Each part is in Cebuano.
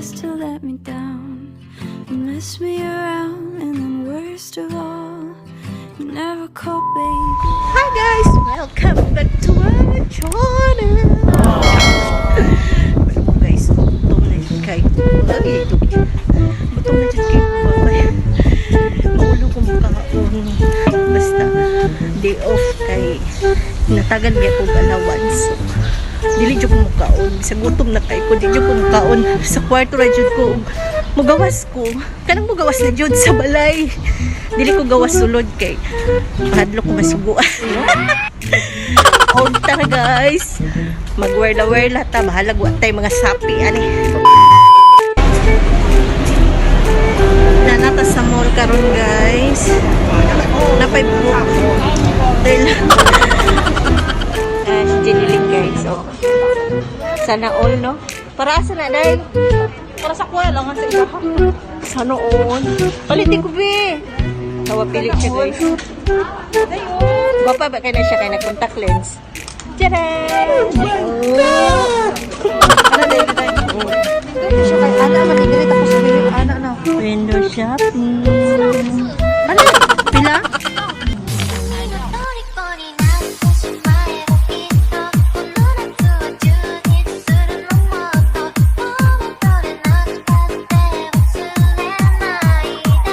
First to let me down. You mess me around, and then worst of all, you never call, baby. Hi guys! Welcome back to our channel! Pero mo guys, gutom na jud kay. Ay, tubig. Gutom na jud kay ko ba? Maulo ko mukaon. Basta, day off kay natagan niya kog allowance. So, dili jud ko mukaon. Sa gutom na kay ko, di jud ko mukaon. Sa kwarto ra jud ko. Mugawas ko. Kanang mugawas na jud sa balay. Dili ko gawas sulod kay mahadlok ko masuguan. Oh, tara guys. Magwerla-werla ta. Bahalag wa tay mga sapi. Ani. Nanata sa mall karon guys. Napay book. Dahil ah, si Jenny guys. Oh. Sana all, no? Para asa na, day? Para sa kuya lang ang sa iya. Sana all. Palitin ko, be. Tawa pili siya, guys. Gwapa ba kay na siya kay nag-contact lens? Tcharan! Oh. Ano na yun? Ito siya kay Ana, manigili tapos sabihin Ana na. Window shopping. Ano? Pila? 虜になってしまえばきっとこの夏は充実するのもっともう戻れなくたって忘れないで。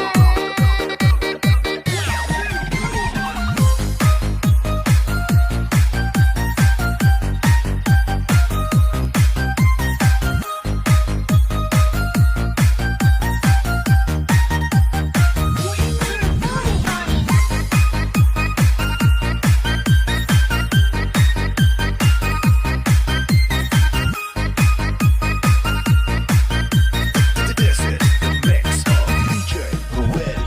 This is the mix of DJ Ruel.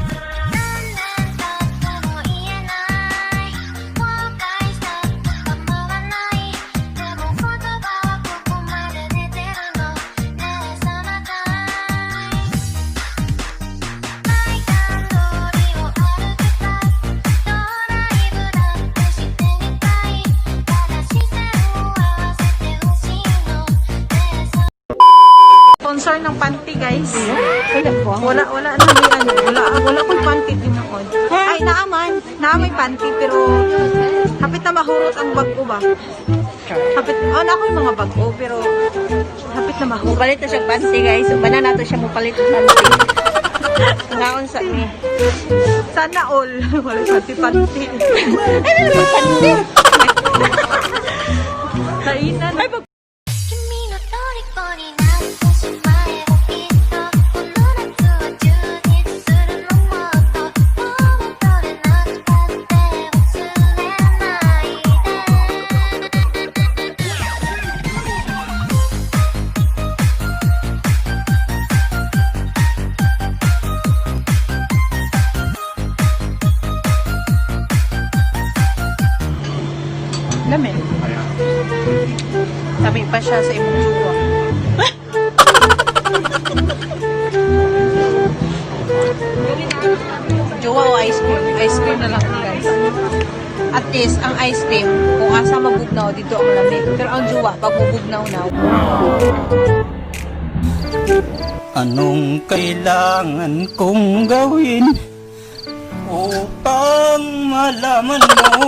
とも言えない後悔したと構わないでも言葉はここまで出てるのねえサマータイム階段通りを歩きたいドライブだってしてみたいただ視線を合わせてほしいのねえサ Sponsor ng panty guys. Wala po. Wala wala na may ano, wala wala ko'y panty tinuod. Ay naaman, naa may panty pero hapit na mahurot ang bag-o ba. Hapit oh na ako'y mga bag-o pero hapit na mahurot. Mupalit na siya panty, guys. So, bana nato siya mupalit og panty. Ngaon sa ni. Sana all wala panty panty. Ay, wala ba panty? Kainan. Ay, pag 君の虜になってしまえばきっとこの夏は充実するのもっともう戻れなくたって忘れないで。 Lamin. Lami pa siya sa imong jowa. Jowa o ice cream? Ice cream na lang guys. At least, ang ice cream, kung asa mabugnaw, dito ang lamig. Pero ang jowa, pag mabugnaw na, Anong kailangan kong gawin upang malaman mo?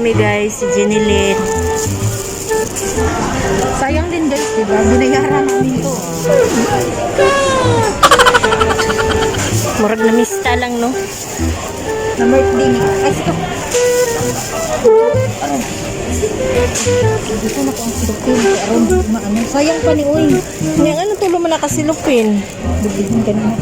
kami, guys, si Jenilyn. Sayang din, guys, di ba? Binayaran namin to. Murag na mista lang, no? Na birthday ni. Ay, sige. Dito na ko ang silupin. Kay aron maano. Sayang pa ni Uy. Yang ano tulo man nakasilupin? Bibigyan ganun.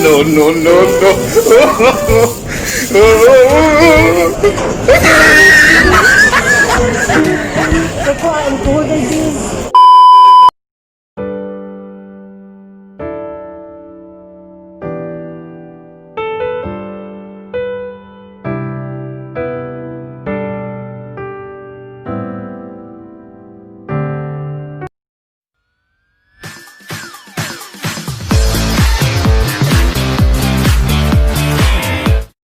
No, no, no, no.